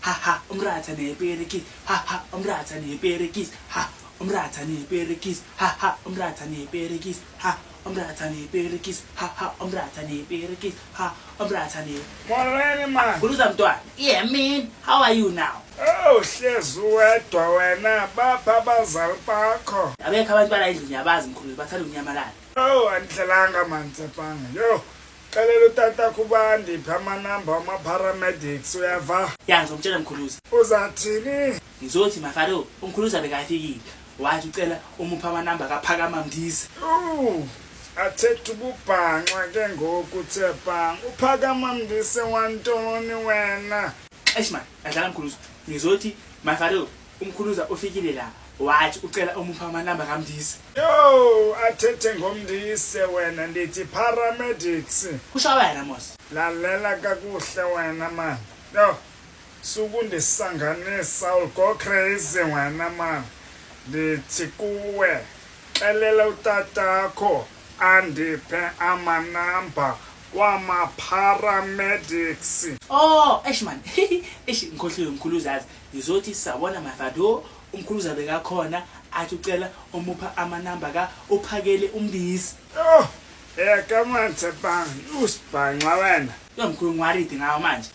Ha ha umratha neperekisi. Ha ha umratha neperekisi. Ha umratha neperekisi. Ha ha umratha neperekisi. Ha umratha neperekisi. Ha ha umratha neperekisi. Ha umratha ne. Molweni man. Khuluza mntwana. Yeah man, how are you now? Oh hlezi uwedwa wena bapha abazali bakho. Abekho abantwana endlini yabazi mkhulu bathanda ukunyamalala. Oh andidlalanga man Tsepanga. Yo xelela utatakho uba andiphe amanamba wama-paramedics uyava? Ya ngizomtshela mkhuluza. Uzathini? Ngizothi mafaro umkhuluza bekafikile. Wathi ucela umupha amanamba kaphakama mndisi. Uh, athetha ububhanxa ke ngoku Tsepang. Uphakama mndise wantoni wena? Eish man, adlala mkhuluza. Ngizothi mafaro umkhuluza ufikile la. Wathi ucela umupha amanamba kamndisi. Yo, athethe ngomndise wena ndithi paramedics. Kusho wena mos. Lalela kakuhle wena man. Yo, sukundisanganisa will go crazy wena man. Ndithi kuwe xelela utatakho andiphe amanamba wama-paramedics. Oh, eish man. Eish ngikhohliwe mkhuluza yazi. Ngizothi sabona mafado umkhuluza bekakhona athi ucela umupha amanamba ka uphakele umndisi. Yo, yeka man Tsepang, usibhanxa wena. Yo mkhulu ngiwaridi ngawo manje.